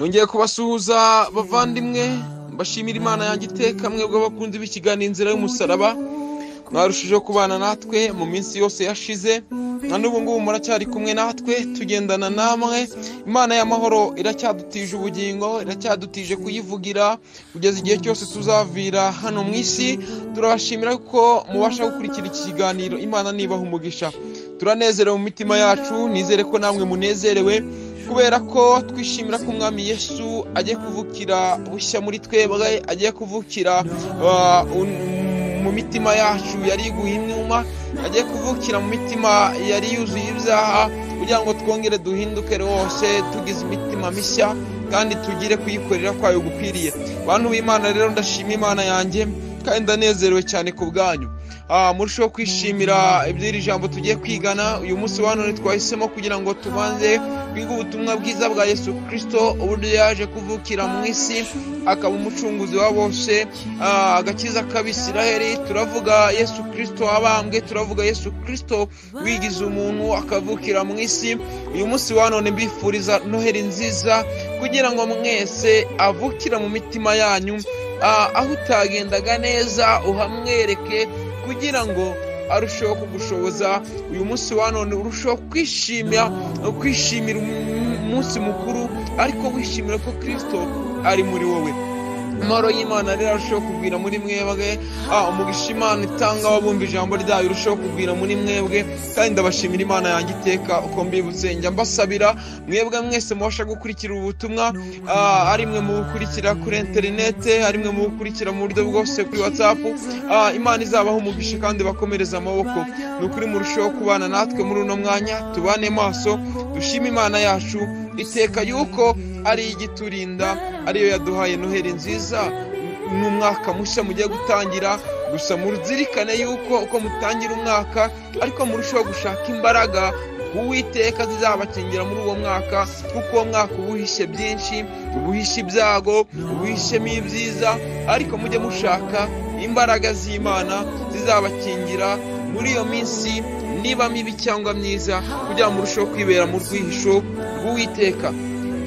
Nongeye kubasuhuza bavandimwe, mbashimira Imana yanjye iteka mwebwe abakunzi b'ikiganiro Inzira y'Umusaraba. Mwarushijeho kubana natwe mu minsi yose yashize, na n'ubu ngubu muracyari kumwe natwe, tugendana namwe. Imana y'amahoro iracyadutije ubugingo, iracyadutije kuyivugira kugeza igihe cyose tuzavira hano mu isi. Turabashimira ko mubasha gukurikira iki kiganiro. Imana nibaha umugisha. Turanezerewe mu mitima yacu, nizere ko namwe munezerewe, kubera ko twishimira ko Umwami Yesu agiye kuvukira bushya muri twebwe, agiye kuvukira mu mitima yacu yari iguye imyuma, agiye kuvukira mu mitima yari yuzuye ibyaha, kugira ngo twongere duhinduke rwose tugize imitima mishya kandi tugire kuyikorera kwayo gukwiriye. Bantu b'Imana rero, ndashima Imana yanjye kandi ndanezerewe cyane ku bwanyu. Murusheho kwishimira iby'iri jambo tugiye kwigana uyu munsi wa none. Twahisemo kugira ngo tubanze twige ubutumwa bwiza bwa Yesu Kristo, uburyo yaje kuvukira mu isi akaba umucunguzi wa bose, agakiza k'Abisiraheli. Turavuga Yesu Kristo wabambwe, turavuga Yesu Kristo wigize umuntu akavukira mu isi. Uyu munsi wa none mbifuriza Noheli nziza, kugira ngo mwese avukira mu mitima yanyu. Aho utagendaga neza uhamwereke, kugira ngo arusheho kugushoboza. Uyu munsi wa none urusheho kwishimira umunsi mukuru, ariko wishimira ko Kristo ari muri wowe. Amahoro y'Imana rero arusheho kugwira muri mwebwe, umugisha Imana itanga wabumva ijambo ryayo urusheho kugwira muri mwebwe. Kandi ndabashimira Imana yanjye iteka uko mbibutse, njya mbasabira mwebwe mwese mubasha gukurikira ubutumwa, ari mwe mubukurikira kuri interinete, ari mwe mubukurikira mu buryo bwose kuri WhatsApp. Imana izabaho umugisha kandi bakomereza amaboko. Ni ukuri murusheho kubana natwe muri uno mwanya, tubane maso, dushime Imana yacu iteka yuko ari igiturinda, ariyo yaduhaye Noheli nziza n'umwaka mushya mugiye gutangira. Gusa muzirikane yuko uko mutangira umwaka ariko murushaho gushaka imbaraga Uwiteka zizabakingira muri uwo mwaka, kuko uwo mwaka ubuhishe byinshi, ubuhishe ibyago, ubuhishemo ibyiza, ariko mujye mushaka imbaraga z'Imana zizabakingira muri iyo minsi, niba mibi cyangwa myiza, kugira ngo murusheho kwibera mu rwihisho rw'Uwiteka.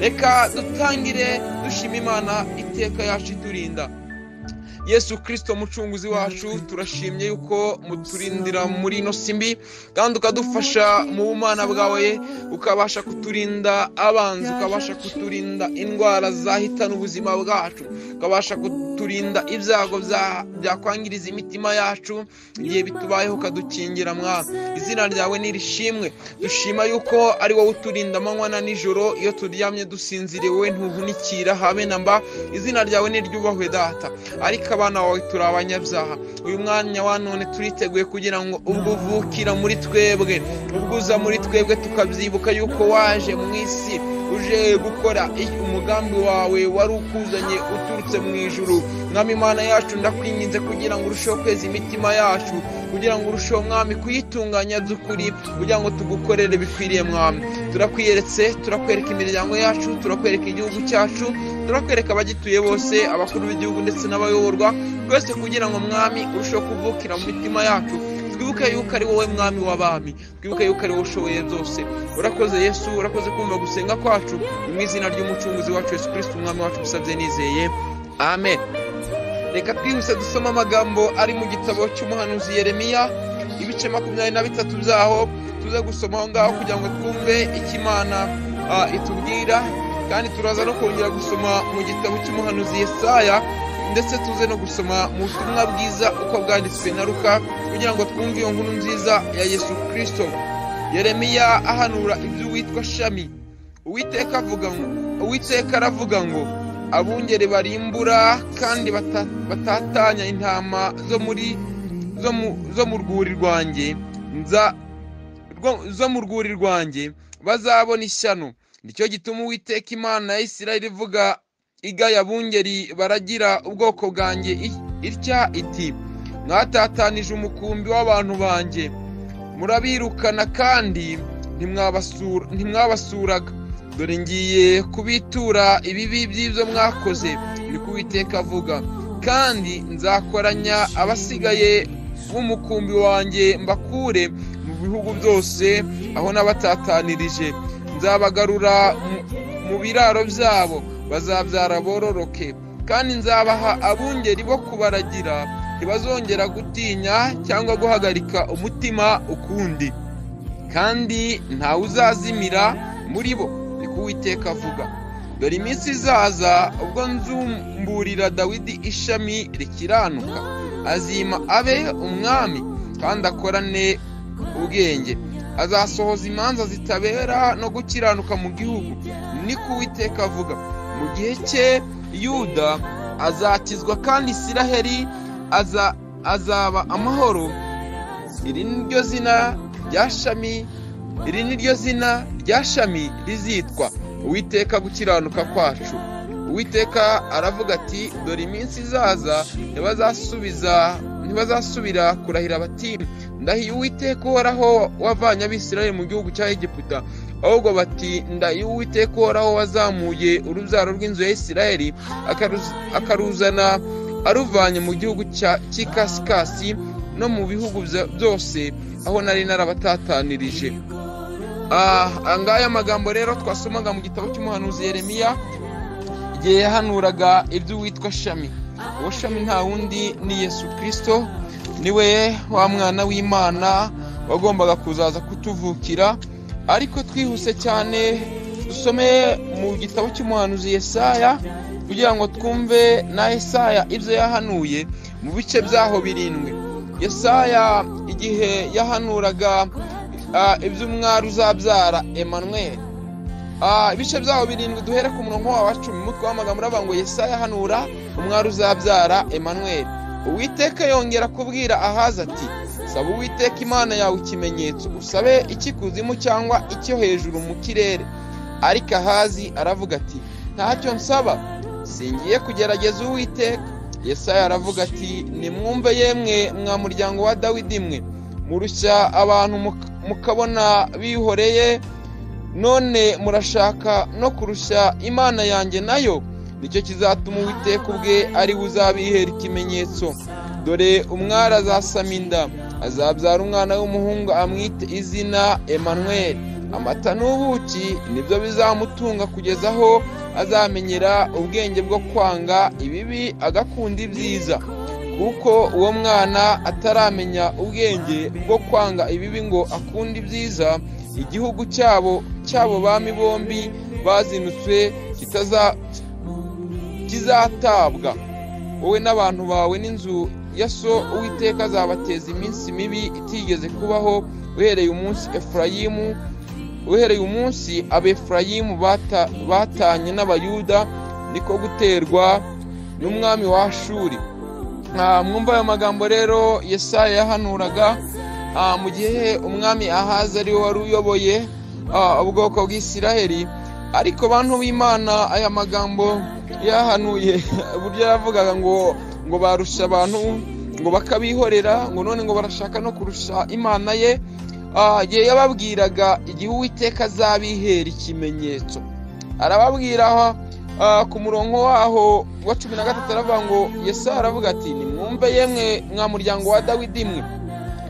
Reka dutangire dushima Imana iteka yacu iturinda. Yesu Kristo mucunguzi wacu, turashimye yuko muturindira muri ino si mbi, kandi ukadufasha mu bumana bwawe, ukabasha kuturinda abanzi, ukabasha kuturinda indwara zahitana ubuzima bwacu, ukabasha kuturinda ibyago byakwangiriza imitima yacu igihe bitubayeho, ukadukingira Mwami. Izina ryawe nirishimwe. Dushima yuko ari wowe uturinda amanywa na nijoro, iyo turyamye dusinziriye wowe ntuhunikira habe na mba. Izina ryawe niryubahwe Data. Ariko abana bawe turi abanyabyaha, uyu mwanya wa none turiteguye kugira ngo ubwo uvukira muri twebwe, ubwo uza muri twebwe, tukabyibuka yuko waje mu isi uje gukora umugambi wawe wari ukuzanye uturutse mu ijuru. Mwami Imana yacu, ndakwinginze kugira ngo urusheho kweza imitima yacu, kugira ngo urusheho Mwami kuyitunganya by'ukuri, kugira ngo tugukorere bikwiriye Mwami. Turakwiyeretse, turakwereka imiryango yacu, turakwereka igihugu cyacu, turakwereka abagituye bose, abakuru b'igihugu ndetse n'abayoborwa twese, kugira ngo Mwami urusheho kuvukira mu mitima yacu. Twibuke yuko ari wowe Mwami w'abami, twibuke yuko ari wowe ushoboye byose. Urakoze Yesu, urakoze kumva gusenga kwacu, mu izina ry'umucunguzi wacu Yesu Kristo Umwami wacu usabye nizeye, amen. Reka twihuse dusome amagambo ari mu gitabo cy'umuhanuzi Yeremiya, ibice 23 byaho, tuze gusoma aho ngaho kugira ngo twumve icyo Imana itubwira. Kandi turaza no kongera gusoma mu gitabo cy'umuhanuzi Yesaya, ndetse tuze no gusoma mu butumwa bwiza uko bwanditswe na Luka, kugira ngo twumve iyo nkuru nziza ya Yesu Kristo. Yeremiya ahanura iby'uwitwa Shami. Uwiteka aravuga ngo abungeri barimbura kandi batatanya intama zo mu rwuri rwanjye zo mu rwuri rwanjye bazabona ishyano. Nicyo gituma Uwiteka Imana ya Isirayeli ivuga igaya abungeri baragira ubwoko bwanjye itya iti: mwatatanije umukumbi w'abantu banjye, murabirukana kandi ntimwabasuraga. Dore ngiye kubitura ibibi by'ibyo mwakoze, niko Uwiteka avuga, kandi nzakoranya abasigaye b'umukumbi wanjye mbakure mu bihugu byose aho nabatatanirije, nzabagarura mu biraro byabo, Bazabyara bororoke, kandi nzabaha abungeri bo kubaragira, ntibazongera gutinya cyangwa guhagarika umutima ukundi, kandi ntawe uzazimira muri bo, niko Uwiteka avuga. Dore iminsi izaza ubwo nzumburira Dawidi ishami rikiranuka, azima abe umwami kandi akorane ubwenge, azasohoza imanza zitabera no gukiranuka mu gihugu, niko Uwiteka avuga. Mu gihe cye Yuda azakizwa kandi Isiraheli azaba amahoro. Iri ni ryo zina rya shami, iri ni ryo zina rya shami rizitwa Uwiteka gukiranuka kwacu. Uwiteka aravuga ati dore iminsi izaza ntibazasubira kurahira bati ndahiye Uwiteka uhoraho wavanye Abisirayeli mu gihugu cya Egiputa, ahubwo bati ndahiye Uwiteka uhoraho wazamuye urubyaro rw'inzu ya Isirayeli akaruzana aruvanye mu gihugu cy'ikasikasi no mu bihugu byose aho nari narabatatanirije. Angaya magambo rero twasomaga mu gitabo cy'umuhanuzi Yeremiya igihe yahanuraga iby'uwitwa Shami. Uwo Shami nta wundi ni Yesu Kristo, niwe wa mwana w'Imana wagombaga kuzaza kutuvukira. Ariko twihuse cyane dusome mu gitabo cy'umuhanuzi Yesaya kugira ngo twumve na Yesaya ibyo yahanuye mu bice byaho 7. Yesaya igihe yahanuraga iby'umwari uzabyara Emmanuel, ibice byaho 7 duhere ku murongo wa 10, umutwe w'amagambo uravuga ngo Yesaya ahanura umwari uzabyara Emmanuel. Uwiteka yongera kubwira Ahazi ati saba Uwiteka Imana yawe ikimenyetso, usabe icy'ikuzimu cyangwa icyo hejuru mu kirere. Ariko Ahazi aravuga ati ntacyo nsaba, singiye kugerageza Uwiteka. Yesaya aravuga ati nimwumve yemwe mwa muryango wa Dawidi mwe, murushya abantu mukabona bihoreye, none murashaka no kurusha Imana yanjye nayo? Nicyo kizatuma Uwiteka ubwe ari we uzabihera ikimenyetso. Dore umwari azasama inda, azabyara umwana w'umuhungu, amwite izina Emmanuel. Amata n'ubuki nibyo bizamutunga kugeza aho azamenyera ubwenge bwo kwanga ibibi agakunda ibyiza, kuko uwo mwana ataramenya ubwenge bwo kwanga ibibi ngo akunde ibyiza, igihugu cyabo bami bombi bazinutswe kizatabwa. Wowe n'abantu bawe n'inzu ya so Uwiteka azabateza iminsi mibi itigeze kubaho uhereye umunsi Abefurayimu batanye n'Abayuda, niko guterwa n'umwami wa Ashuri. Mwumva ayo magambo rero Yesaya yahanuraga mu gihe umwami Ahazi ari we wari uyoboye ubwoko bw'Isiraheli. Ariko bantu b'Imana, aya magambo yahanuye uburyo yavugaga ngo barusha abantu ngo bakabihorera, ngo none ngo barashaka no kurusha Imana ye, igihe yababwiraga igihe Uwiteka azabihera ikimenyetso. Arababwira ku murongo waho wa 13 aravuga ngo Yesaya aravuga ati nimwumve yemwe mwa muryango wa Dawidi mwe,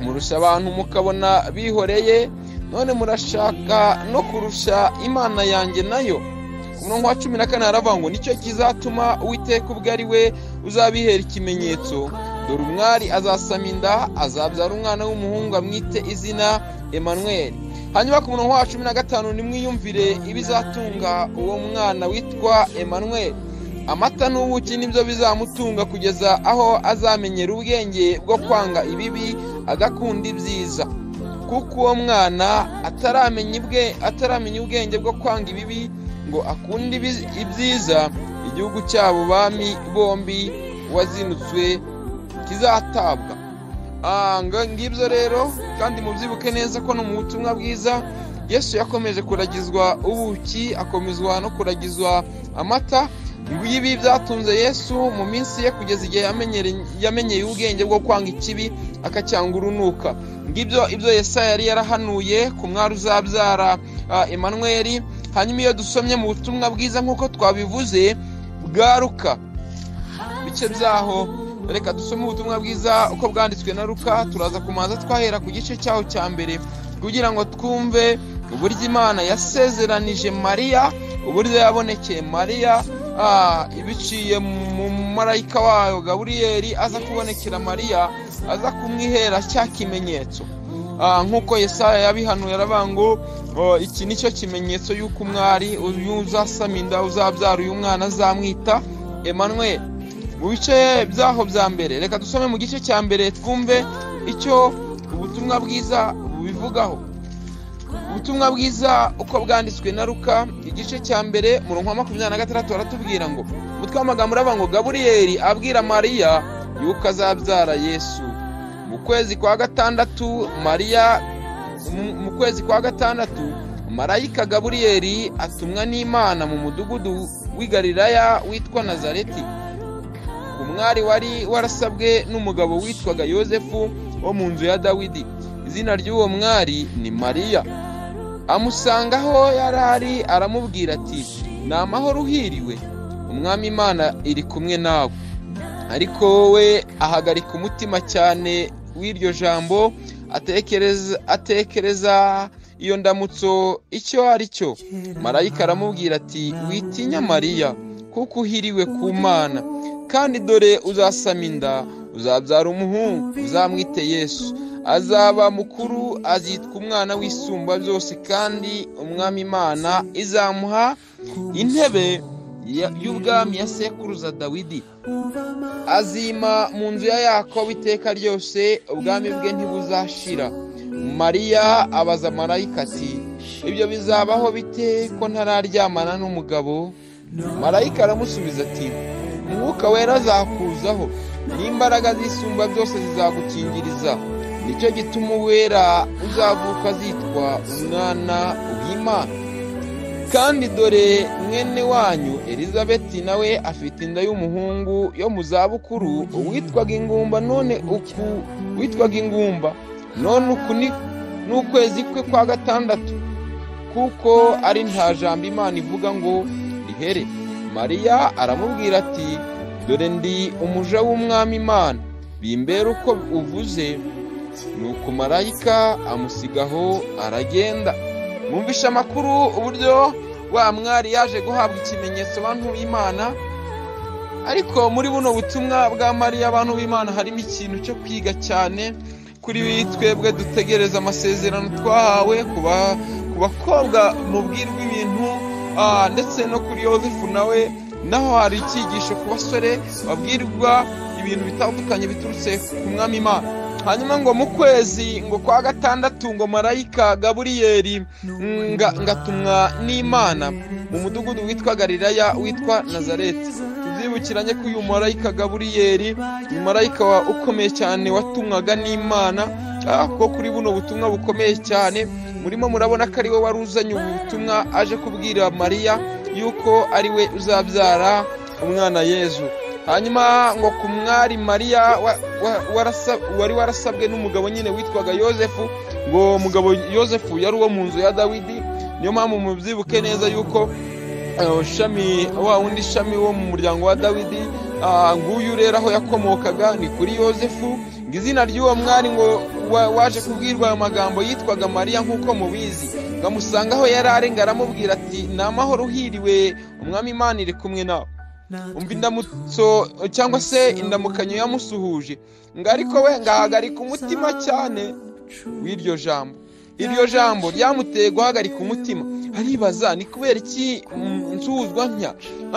murusha abantu mukabona bihoreye, none murashaka no kurusha Imana yanjye nayo. Ku murongo wa 14 aravuga ngo nicyo kizatuma Uwiteka ubwe ari we uzabihera ikimenyetso, dore umwari azasama inda, azabyara umwana w'umuhungu, amwite izina Emmanuel. Hanyuma ku murongo wa 15 nimwiyumvire ibizatunga uwo mwana witwa Emmanuel. Amata n'ubuki nibyo bizamutunga kugeza aho azamenyera ubwenge bwo kwanga ibibi agakunda ibyiza, kuko uwo mwana ataramenya ubwenge bwo kwanga ibibi ngo akunde ibyiza, igihugu cyabo bami bombi wazinutswe kizatabwa. Ngibyo rero, kandi mubyibuke neza ko no mu butumwa bwiza Yesu yakomeje kuragizwa ubuki, akomezwa no kuragizwa amata. Ibi byatunze Yesu mu minsi ye kugeza igihe yamenyeye ubwenge bwo kwanga ikibi akacyanga urunuka. Ngibyo ibyo Yesaya yari yarahanuye ku mwari uzabyara Emmanuel. Hanyuma iyo dusomye mu butumwa bwiza nk'uko twabivuze bwa Luka, bice byaho, reka dusome ubutumwa bwiza uko bwanditswe na Luka. Turaza kumanza twahera ku gice cyaho cya mbere kugira ngo twumve uburyo Imana yasezeranije Mariya, uburyo yabonekeye Mariya ibiciye mu marayika wayo Gaburiyeli aza kubonekera Mariya, aza kumwihera cya kimenyetso. Nk'uko Yesaya yabihanuye aravuga ngo iki nicyo kimenyetso y'uko umwari uzasama inda uzabyara uyu mwana azamwita Emmanuel. Mu bice byaho bya mbere, reka dusome mu gice cya mbere twumve icyo ubutumwa bwiza bubivugaho. Ubutumwa bwiza uko bwanditswe na Luka igice cya mbere murongo wa 26 baratubwira ngo, umutwe w'amagambo uravuga ngo Gaburiyeli abwira Mariya yuko azabyara Yesu. Mu kwezi kwa gatandatu Mariya mu kwezi kwa gatandatu marayika Gaburiyeli atumwa n'Imana mu mudugudu w'i Galilaya witwa Nazareti, ku mwari wari warasabwe n'umugabo witwaga Yosefu wo mu nzu ya Dawidi. Izina ry'uwo mwari ni Mariya. Amusanga aho yari ari aramubwira ati, ni amahoro uhiriwe, Umwami Imana iri kumwe nawe. Ariko we ahagarika umutima cyane w'iryo jambo, atekereza iyo ndamutso icyo ari cyo. Marayika aramubwira ati, witinya Mariya, kuko uhiriwe ku Mana, kandi dore uzasama inda, uzabyara umuhungu, uzamwite Yesu. Azaba mukuru, azitwa umwana w'Isumba byose, kandi Umwami Imana izamuha intebe y'ubwami ya sekuruza Dawidi. Azima mu nzu ya Yakobo iteka ryose, ubwami bwe ntibuzashira. Mariya abaza marayika ati, ibyo bizabaho bite ko ntararyamana n'umugabo? Marayika aramusubiza ati, Umwuka wera azakuzaho, n'imbaraga z'Isumba byose zizagukingiriza. Nicyo gituma uwera uzavuka azitwa umwana w'Imana. Kandi dore mwene wanyu Elizabeti nawe afite inda y'umuhungu yo mu zabukuru, witwaga ingumba none uku witwaga ingumba none uku n'ukwezi kwe kwa gatandatu, kuko ari nta jambo Imana ivuga ngo rihere. Mariya aramubwira ati, dore ndi umuja w'Umwami Imana, bimbere uko uvuze. Nuko marayika amusigaho aragenda. Mwumvishe amakuru uburyo wa mwari yaje guhabwa ikimenyetso abantu b'Imana. Ariko muri buno butumwa bwa Mariya abantu b'Imana harimo ikintu cyo kwiga cyane kuri twebwe dutegereza amasezerano twahawe, ku bakobwa mubwirwa ibintu, ndetse no kuri Yosefu nawe naho hari icyigisho ku basore babwirwa ibintu bitandukanye biturutse ku Mwami Imana. Hanyuma ngo mu kwezi ngo kwa gatandatu ngo marayika Gaburiyeli ngatumwa n'Imana mu mudugudu witwa Galilaya witwa Nazareti. Tubyibukiranye ko uyu marayika Gaburiyeli ni marayika ukomeye cyane watumwaga n'Imana, ko kuri buno butumwa bukomeye cyane murimo murabona ko ari we wari uzanye ubutumwa aje kubwira Mariya yuko ari we uzabyara umwana Yezu. Hanyuma ngo ku mwari Mariya wari warasabwe n'umugabo nyine witwaga Yosefu, ngo mugabo Yosefu yari uwo mu nzu ya Dawidi. Niyo mpamvu mubyibuke neza yuko shami wa wundi shami wo mu muryango wa Dawidi, nguyu rero aho yakomokaga ni kuri Yosefu. Ngo izina ry'uwo mwari ngo waje kubwirwa ayo magambo yitwaga Mariya nk'uko mubizi. Ngamusanga aho yari ari ngo aramubwira ati, ni amahoro uhiriwe, Umwami Imana iri kumwe nawe. Umva indamutso cyangwa se indamukanyo yamusuhuje, ngo ariko we ngahagarika umutima cyane w'iryo jambo. Iryo jambo ryamuteye guhagarika umutima, aribaza ni kubera iki nsuhuzwa ntya,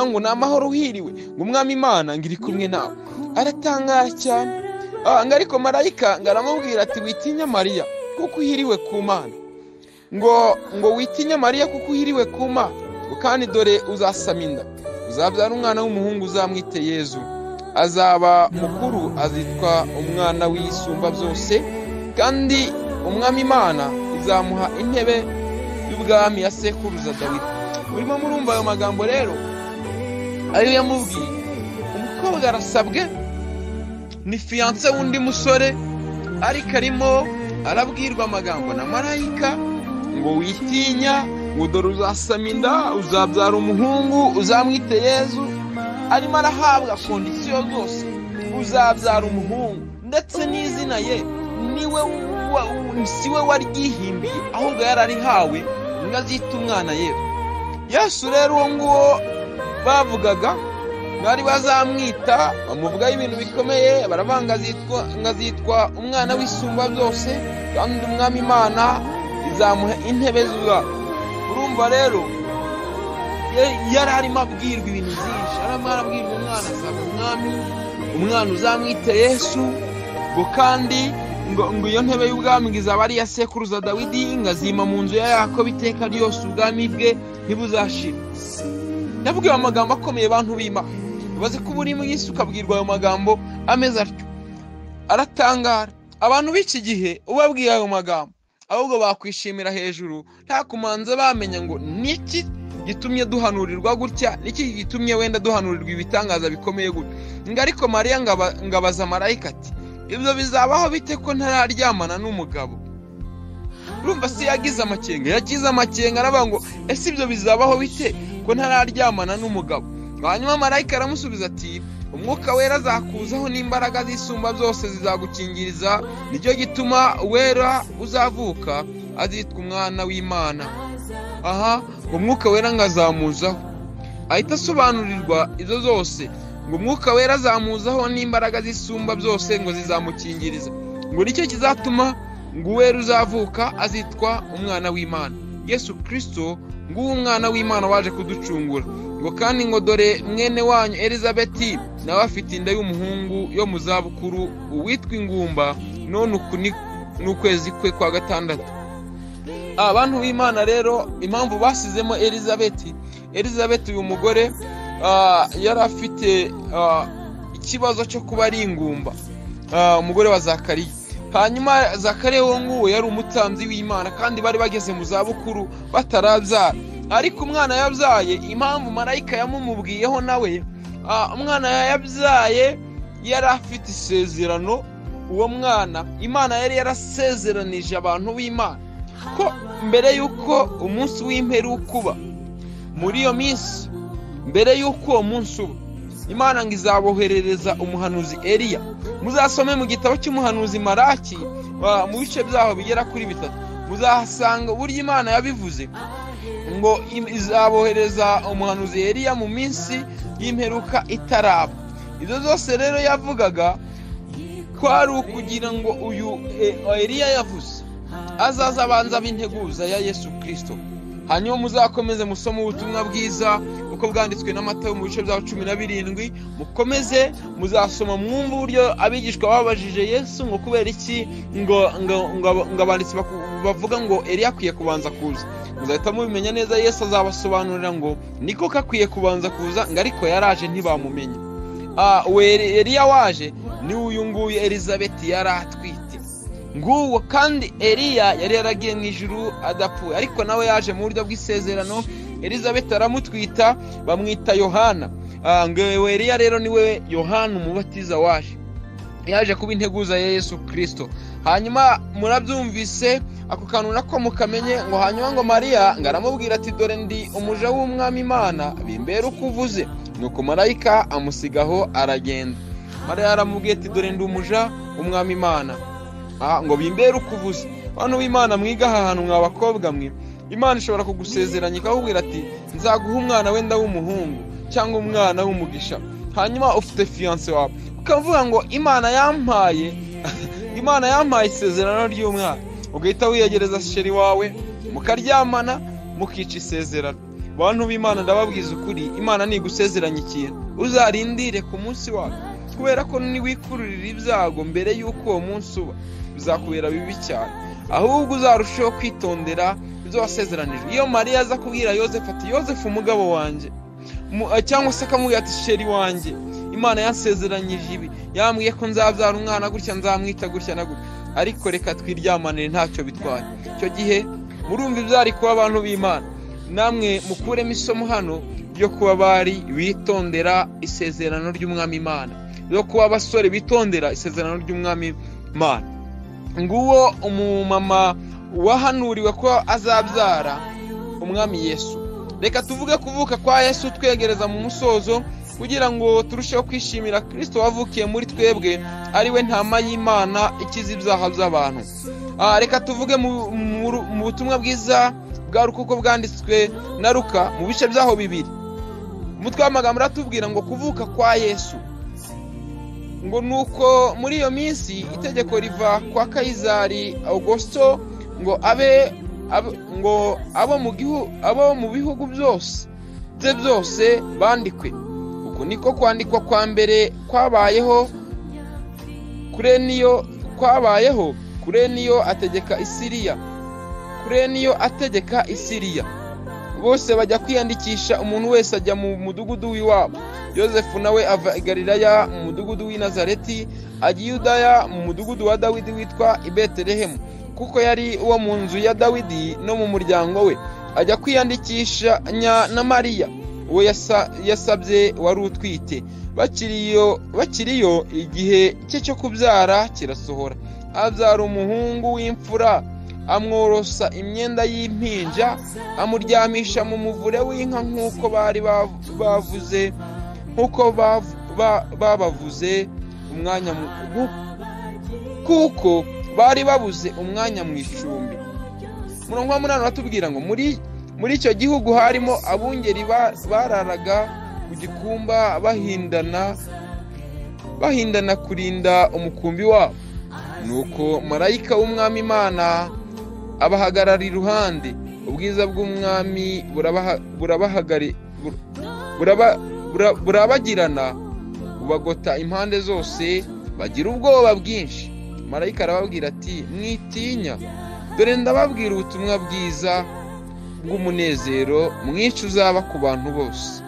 ngo ni amahoro uhiriwe, ngo Umwami Imana ngo iri kumwe nawe. Aratangara cyane. Ngo ariko marayika ngo aramubwira ati, witinya Mariya kuko uhiriwe ku Mana. Ngo witinya Mariya kuko uhiriwe ku Mana, kandi dore uzasama inda, uzabyara umwana w'umuhungu, uzamwite Yezu. Azaba mukuru, azitwa umwana w'Isumba byose, kandi Umwami Imana izamuha intebe y'ubwami ya sekuruza Dawidi. Urimo murumva ayo magambo rero ariyo yamubwiye. Umukobwa arasabwe, ni fiance w'undi musore, ariko arimo arabwirwa amagambo na marayika ngo witinya, ngo dore uzasama inda, uzabyara umuhungu, uzamwite Yezu. Arimo arahabwa kondisiyo zose, uzabyara umuhungu, ndetse n'izina ye niwe siwe waryihimbiye, ahubwo yararihawe ngo azite umwana Yesu. Yesu rero uwo nguwo bavugaga bari bazamwita, bamuvugaho ibintu bikomeye, baravanga azitwa umwana w'isumba byose, kandi umwami Imana izamuha intebe z'ubwami. Urumva rero yari arimo abwirwa ibintu byinshi, arimo arabwirwa umwana azaba umwami, umwana uzamwite Yesu, ngo kandi ngo iyo ntebe y'ubwami ngo izaba ari iya sekuruza Dawidi, ngo azima mu nzu ya Yakobo iteka ryose, ubwami bwe ntibuzashira. Yabwiwe amagambo akomeye bantu b'Imana. Ibaze ko uri mu isi ukabwirwa ayo magambo ameze atyo, aratangara. Abantu b'iki gihe ubabwiye ayo magambo ahubwo bakwishimira hejuru, nta kumanza bamenya ngo niki gitumye duhanurirwa gutya, niki gitumye wenda duhanurirwa ibitangaza bikomeye gutya. Ngo ariko Mariya ngabaza marayika ati ibyo bizabaho bite ko ntararyamana n'umugabo? Urumva se yagize amakenga, yagize amakenga aravuga ngo ese ibyo bizabaho bite ko ntararyamana n'umugabo? Hanyuma marayika aramusubiza ati umwuka wera azakuzaho n'imbaraga z'isumba byose zizagukingiriza, nicyo gituma wera uzavuka azitwa umwana w'Imana. Aha umwuka wera ngo azamuzaho, ahita asobanurirwa izo zose, ngo umwuka wera azamuzaho n'imbaraga z'isumba byose ngo zizamukingiriza, ngo nicyo kizatuma ngo uwera uzavuka azitwa umwana w'Imana. Yesu Kristo nguwo umwana w'Imana waje kuducungura. Ngo kandi ngo dore mwene wanyu Elizabeti nawe afite inda y'umuhungu yo mu zabukuru uwitwa ingumba, none uku ni ukwezi kwe kwa gatandatu. Abantu b'Imana rero impamvu basizemo Elizabeti, Elizabeti uyu mugore yari afite ikibazo cyo kuba ari ingumba, umugore wa Zakariya. Hanyuma Zakariya uwo nguwo yari umutambyi w'Imana, kandi bari bageze mu zabukuru batarabyara. Ariko umwana yabyaye, impamvu marayika yamumubwiyeho nawe, umwana yabyaye yari afite isezerano. Uwo mwana Imana yari yarasezeranije abantu b'Imana ko mbere y'uko umunsi w'imperuka uba, muri iyo minsi mbere y'uko uwo munsi uba, Imana ngo izaboherereza umuhanuzi Eliya. Muzasome mu gitabo cy'umuhanuzi Maraki mu bice byaho bigera kuri 3, muzahasanga uburyo Imana yabivuze ngo izabohereza umuhanuzi Eliya mu minsi y'imperuka itaraba. Ibyo zose rero yavugaga kwari ukugira ngo uyu Eliya yavuze azaza abanza b'integuza ya Yesu Kristo. Hanyuma muzakomeze musome ubutumwa bwiza uko bwanditswe na Matayo mu bice bya 17, mukomeze muzasoma mwumva uburyo abigishwa babajije Yesu ngo kubera iki ngo abanditsi bavuga ngo Eliya akwiye kubanza kuza. Muzahita mubimenya neza, Yesu azabasobanurira ngo niko kakwiye kubanza kuza, ngo ariko yaraje ntibamumenya. Eliya waje ni uyu nguyu Elizabeti yari atwite. Nguwo kandi Eliya yari yaragiye mu ijuru adapfuye, ariko nawe yaje mu buryo bw'isezerano. Elizabeth aramutwita bamwita Yohana. Ngo Eliya rero niwe Yohana umubatiza waje, yaje kuba integuza ya Yesu Kristo. Hanyuma murabyumvise ako kantu nako mukamenye. Ngo hanyuma ngo Mariya ngo aramubwira ati dore ndi umuja w'umwami Imana, bimbere uko uvuze. Nuko marayika amusigaho aragenda. Mariya aramubwiye ati dore ndi umuja w'umwami Imana, ngo bimbere uko uvuze. Bantu b'Imana mwiga aha hantu mwa bakobwa mwe, Imana ishobora kugusezeranya ikakubwira ati nzaguha umwana wenda w'umuhungu cyangwa umwana w'umugisha. Hanyuma ufite fiancé wawe ukavuga ngo Imana yampaye Imana yampaye isezerano ry'umwana, ugahita wiyegereza sheri wawe mukaryamana mukica isezerano. Bantu b'Imana ndababwiza ukuri, Imana nigusezeranya ikintu uzarindire ku munsi wawe, kubera ko niwikururira ibyago mbere y'uko uwo munsi uba bizakubera bibi cyane. Ahubwo uzarushaho kwitondera ibyo wasezeranijwe. Iyo Mariya aza kubwira Yosefu ati Yosefu umugabo wanjye, cyangwa se akamubwira ati sheri wanjye, Imana yansezeranyije ibi, yambwiye ko nzabyara umwana gutya, nzamwita gutya na gutya, ariko reka twiryamanire ntacyo bitwaye. Icyo gihe murumva ibyari kuba abantu b'Imana. Namwe mukuremo isomo hano ryo kuba bari bitondera isezerano ry'umwami Imana, ryo kuba abasore bitondera isezerano ry'umwami Imana. Nguwo umumama wahanuriwe ko azabyara umwami Yesu. Reka tuvuge kuvuka kwa Yesu twegereza mu musozo, kugira ngo turusheho kwishimira Kristo wavukiye muri twebwe, ari we ntama y'Imana ikiza ibyaha by'abantu. Reka tuvuge mu butumwa bwiza bwa Luka uko bwanditswe na Luka mu bice byaho 2. Umutwe w'amagambo uratubwira ngo kuvuka kwa Yesu. Ngo nuko muri iyo minsi itegeko riva kwa Kayizari Augusto ngo abe ngo abo mu bihugu byose bye byose bandikwe. Uko niko kwandikwa kwa mbere kwabayeho Kureniyo ategeka Isiriya. Kureniyo ategeka Isiriya. Bose bajya kwiyandikisha, umuntu wese ajya mu mudugudu w'iwabo. Yosefu nawe ava i Galilaya mu mudugudu w'i Nazareti ajya i Yudaya mu mudugudu wa Dawidi witwa i Betelehemu, kuko yari uwo mu nzu ya Dawidi no mu muryango we. Ajya kwiyandikisha na Mariya uwo yasabye wari utwite. Bakiriyo igihe cye cyo kubyara kirasohora, abyara umuhungu w'imfura, amworosa imyenda y'impinja, amuryamisha mu muvure w'inka nk'uko bari bavuze, nk'uko babavuze umwanya, kuko bari babuze umwanya mu icumbi. Umurongo wa 8 uratubwira ngo muri icyo gihugu harimo abungeri bararaga ku gikumba bahindana kurinda umukumbi wabo. Nuko marayika w'Umwami Imana abahagarara iruhande, ubwiza bw'Umwami burabagirana bubagota impande zose, bagira ubwoba bwinshi. Marayika arababwira ati: mwitinya, dore ndababwira ubutumwa bwiza bw'umunezero mwinshi uzaba ku bantu bose,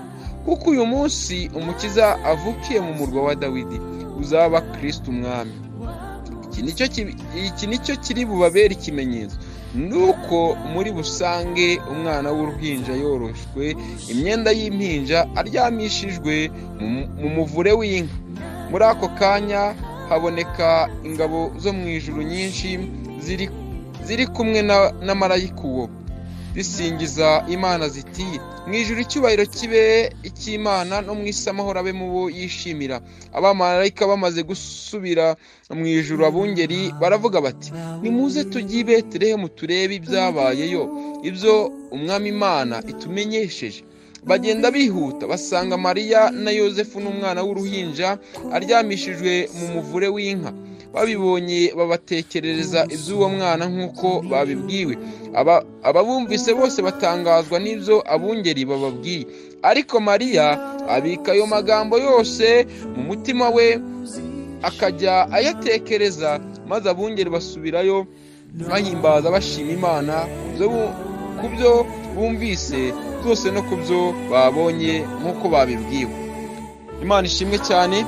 kuko uyu munsi Umukiza avukiye mu murwa wa Dawidi, uzaba Kristo Umwami. Iki nicyo kiri bubabere ikimenyetso, nuko muri busange umwana w'uruhinja yoroshwe imyenda y'impinja, aryamishijwe mu muvure w'inka. Muri ako kanya haboneka ingabo zo mu ijuru nyinshi ziri kumwe na marayika uwo, zisingiza Imana ziti: mu ijuru icyubahiro kibe icy'Imana, no mu isi amahoro abe mu bo yishimira. Abamarayika bamaze gusubira mu ijuru, abungeri baravuga bati: nimuze tujye i Betelehemu turebe ibyabayeyo, ibyo Umwami Imana itumenyesheje. Bagenda bihuta basanga Mariya na Yosefu n'umwana w'uruhinja aryamishijwe mu muvure w'inka. Babibonye babatekerereza iby'uwo mwana nk'uko babibwiwe. Ababumvise bose batangazwa n'ibyo abungeri bababwiye. Ariko Mariya abika ayo magambo yose mu mutima we, akajya ayatekereza. Maze abungeri basubirayo bahimbaza bashima Imana ku byo bumvise byose no ku byo babonye nk'uko babibwiwe. Imana ishimwe cyane.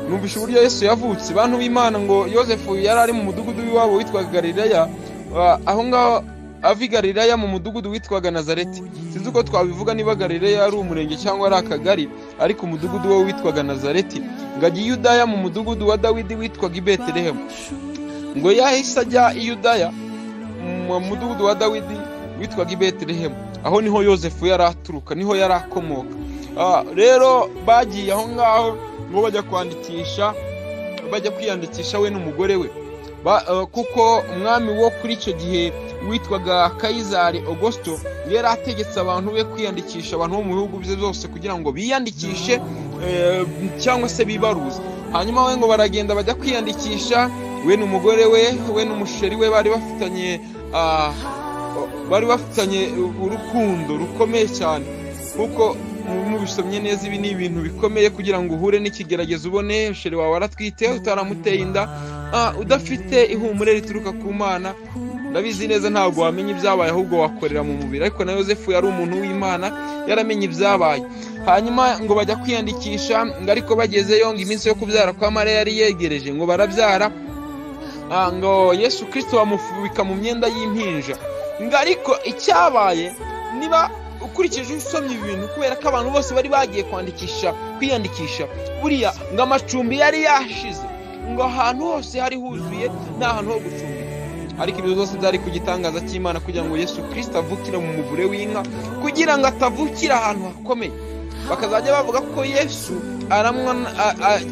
Numvise uburyo Yesu yavutse. Bantu b'Imana, ngo Yosefu yari ari mu mudugudu w'iwabo witwaga Galilaya, aho ngaho ava i Galilaya mu mudugudu witwaga Nazareti. Sinzi uko twabivuga niba Galilaya ari umurenge cyangwa ari akagari, ariko umudugudu wo witwaga Nazareti. Ngo ajya i Yudaya mu mudugudu wa Dawidi witwaga i Betelehemu. Ngo yahise ajya i Yudaya mu mudugudu wa Dawidi witwaga i Betelehemu. Aho niho Yosefu yari aturuka, niho yari akomoka. Rero bagiye aho ngaho ngo bajya kwandikisha, bajya kwiyandikisha we n'umugore we, kuko umwami wo kuri icyo gihe witwaga Kayizari Augusto yari ategetse abantu be kwiyandikisha, abantu bo mu bihugu bye byose, kugira ngo biyandikishe cyangwa se bibaruze. Hanyuma we ngo baragenda bajya kwiyandikisha, we n'umugore we, we n'umusheri we bari bafitanye urukundo rukomeye cyane, kuko mubisomye neza ibi ni ibintu bikomeye kugira ngo uhure n'ikigeragezo, ubone shere wawe aratwite utaramuteye inda, udafite ihumure rituruka ku Mana. Ndabizi neza ntabwo wamenya ibyabaye, ahubwo wakorera mu mubiri. Ariko na Yosefu yari umuntu w'Imana, yaramenye ibyabaye. Hanyuma ngo bajya kwiyandikisha, ngo ariko bagezeyo ngo iminsi yo kubyara kwa Mariya yari yegereje, ngo barabyara, ngo Yesu Kristo bamufubika mu myenda y'impinja. Ngo ariko icyabaye, niba ukurikije usomye ibintu, kubera ko abantu bose bari bagiye kwandikisha kwiyandikisha, buriya ngo amacumbi yari yashize, ngo ahantu hose hari huzuye, nta hantu ho gucumbika. Ariko ibyo byose byari ku gitangaza cy'Imana, kugira ngo Yesu Kristo avukire mu muvure w'inka, kugira ngo atavukira ahantu hakomeye, bakazajya bavuga ko Yesu aramwa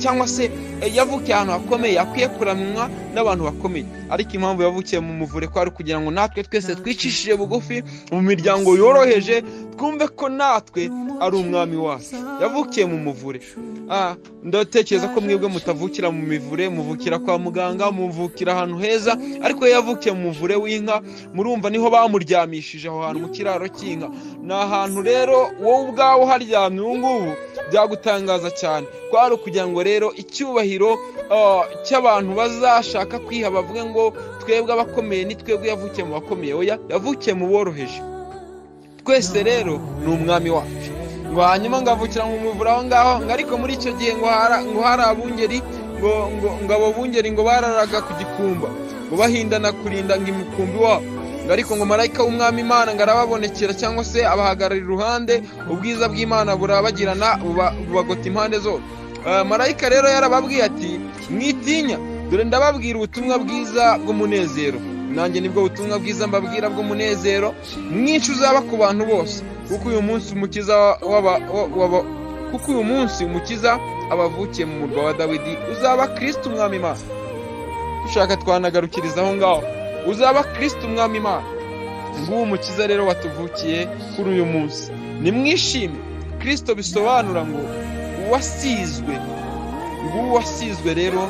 cyangwa se yavukiye ahantu hakomeye, akwiye kuramwa n'abantu bakomeye. Ariko impamvu yavukiye mu muvure kwari kugira ngo natwe twese twicishije bugufi mu miryango yoroheje, Twumve ko natwe ari umwami wacu. Yavukiye mu muvure. Ndatekereza ko mwebwe mutavukira mu mivure, muvukira kwa muganga, muvukira ahantu heza, ariko yavukiye mu muvure w'inka. Murumva niho bamuryamishije, aho hantu mu kiraro cy'inka. Ni ahantu rero wowe ubwawe uharyamye ubu ngubu byagutangaza cyane. Kwari ukugira ngo rero icyubahiro cy'abantu bazashaka kwiha bavuge ngo twebwe abakomeye ni twebwe yavukiye mu bakomeye. Oya, yavukiye mu boroheje. Twese rero ni umwami wacu. Ngo hanyuma ngavukira mu muvure aho ngaho, ngo ariko muri icyo gihe ngo hari abungeri, ngo abo bungeri ngo bararaga ku gikumba, ngo bahindana kurinda ngo imikumbi wabo. Ngo ariko ngo marayika w'umwami Imana ngo arababonekera, cyangwa se abahagarara iruhande, ubwiza bw'Imana burabagirana bubagota impande zose. Marayika rero yarababwiye ati mwitinya, dore ndababwira ubutumwa bwiza bw'umunezero. Nanjye nibwo butumwa bwiza mbabwira bw'umunezero mwinshi uzaba ku bantu bose, kuko uyu munsi umukiza kuko uyu munsi umukiza abavukiye mu murwa wa Dawidi uzaba Kristo umwami Imana. Dushaka twanagarukiriza aho ngaho, uzaba Kristo umwami Imana. Nguwo umukiza rero watuvukiye kuri uyu munsi, nimwishime. Kristo bisobanura ngo uwasizwe. Nguwo uwasizwe rero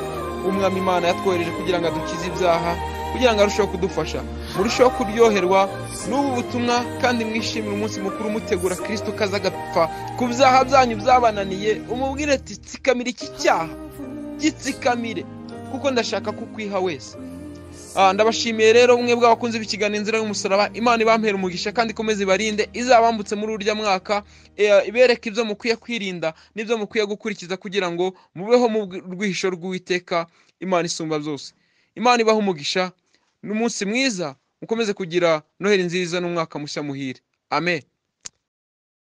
umwami Imana yatwohereje kugira ngo adukize ibyaha, kugira ngo arusheho kudufasha, murusheho kuryoherwa n'ubu butumwa, kandi mwishimire umunsi mukuru mutegura Kristo kaza agapfa ku byaha byanyu byabananiye. Umubwire ati tsikamire iki cyaha, gitsikamire, kuko ndashaka kukwiha wese. Ndabashimiye rero mwe bw'abakunzi b'ikiganiro Inzira y'Umusaraba. Imana ibampera umugisha kandi ikomeze ibarinde, izabambutse muri urya mwaka, ibereke ibyo mukwiye kwirinda n'ibyo mukwiye gukurikiza kugira ngo mubeho mu rwihisho rw'Uwiteka Imana isumba byose. Imana ibahe umugisha n'umunsi mwiza, mukomeze kugira Noheli nziza n'umwaka mushya muhire. Amen.